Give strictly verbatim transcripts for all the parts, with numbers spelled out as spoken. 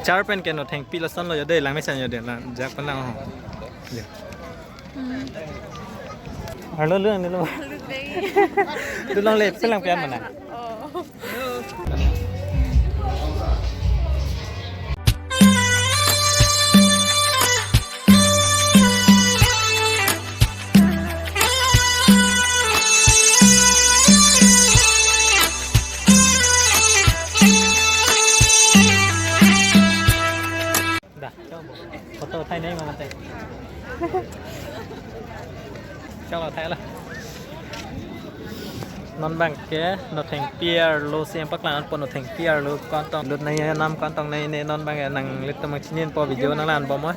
Achar pen ke Nothengpi lason lo yo de, langmesen yo de, la jak pen lang ho. Yo. Hmm. Arlo lu ang nilo. Arlo lu. Dulongle pelang pian mana? Oh. Dah, coba. Photo thai nai mama teh. Coba thai lah. Non bang ke, Nothengpi arlo si empak lang po Nothengpi arlo kantong. Lut nai nam kantong nai ne non bang ke nanglitum chinipo video nanglangbom oi.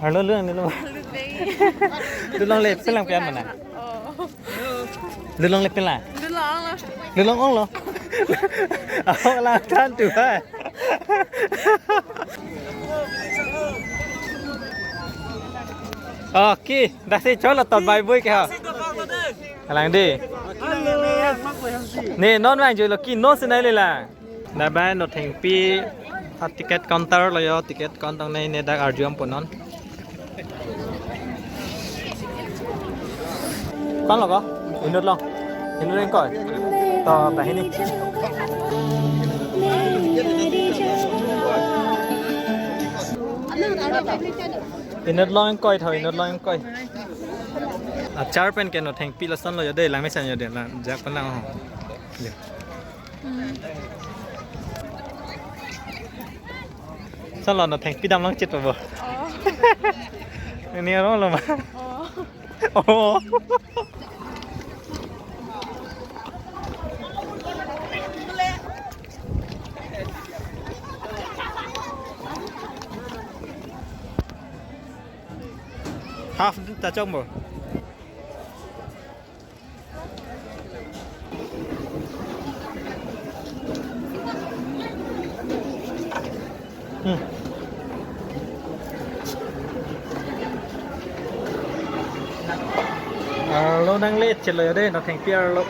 Arlo lu ang nilo. Arlo lu. Dulongle pelang pian mana? Oh. Dulongle pelang. Dulong lo. Dulong ong lo. Ako lang tan tu ha. Okay, dah si cholo tot bai bui ke ha. Alang di. Ne non bang julo ke no sinai le lang. Dah bai Nothengpi a ticket counter lo yo, ticket counter nai ne dak arjum po non. Kon lo ko? Inut long. Inut long koi. To dah ini. Inut long koi tho, inut long koi. Achar pen ke Nothengpi lason lo yo de, langmesen yo de, la jak pen lang ho. Yo. Hmm. Solo Nothengpi dam lang chit po bo. Oh. Ini arong lo ma. Oh. Oh. Half ta chong bo. Hmm. Arlo nang late chelo yo de, Nothengpi arlo.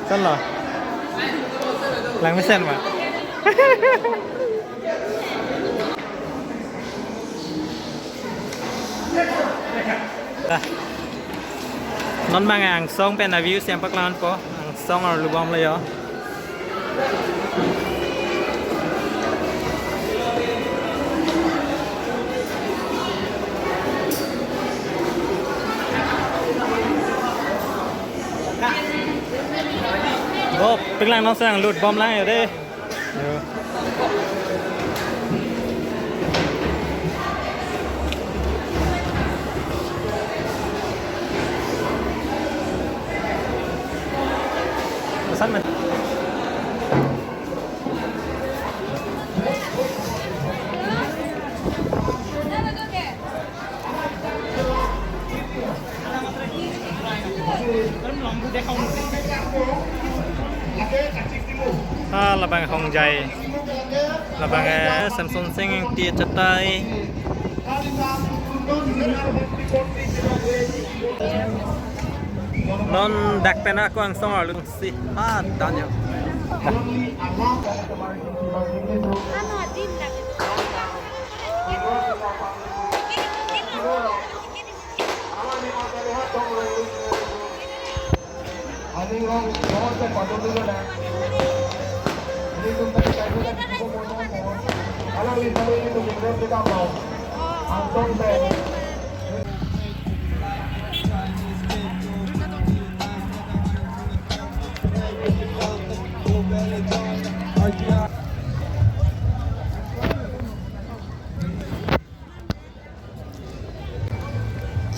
Solo. Langmesen ma. Dah. Non bang angsong pen a-view si empak lang po. Angsong arlo bom lo yo. Bo, pik lang non sang lut bom lang yo de. Yo. Pesan men. Ah, labang Hongjai. Labang, eh, Samson Sing Ingti achatai. Non dak pen ako angsong arlo si. Ah, danyo.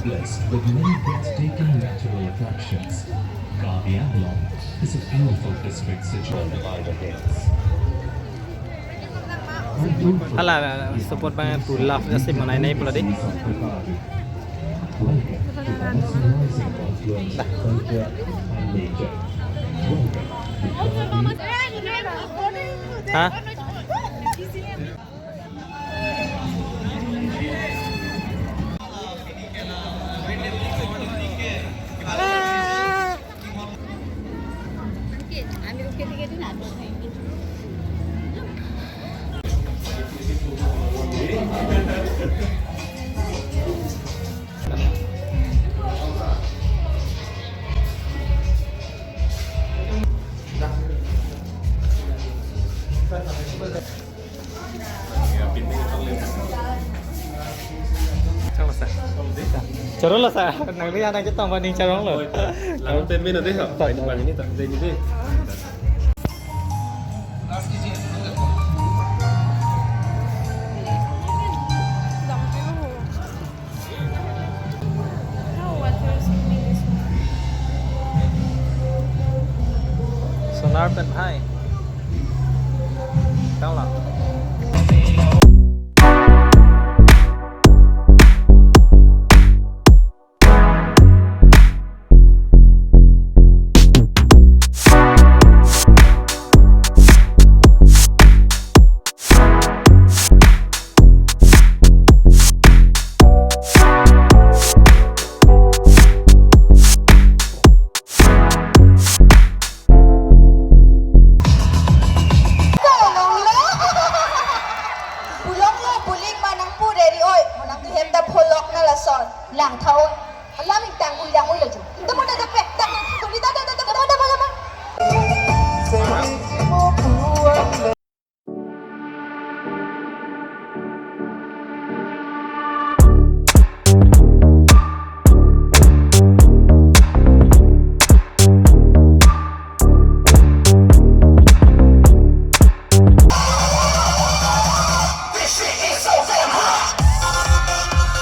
Blessed with many breathtaking natural attractions, Karbi Anglong is a beautiful district situated by the hills. Hala, support bang pu love jasi manai nai pula di. Welcome to the mesmerizing confluence of culture and nature. Welcome to Karbi. Ha? Choro lo sa, nangli anang chetong ba ning chorong lo. Oi, lang payment na de ha. Payment bang ini tak de ini de. Sonar pen hai. Tang la. Pulong lo, puling ma nangpu reri oi, nangkehem ta pholok na lason. Lang thaon. Alam ingtang ui dang ui laju. Tum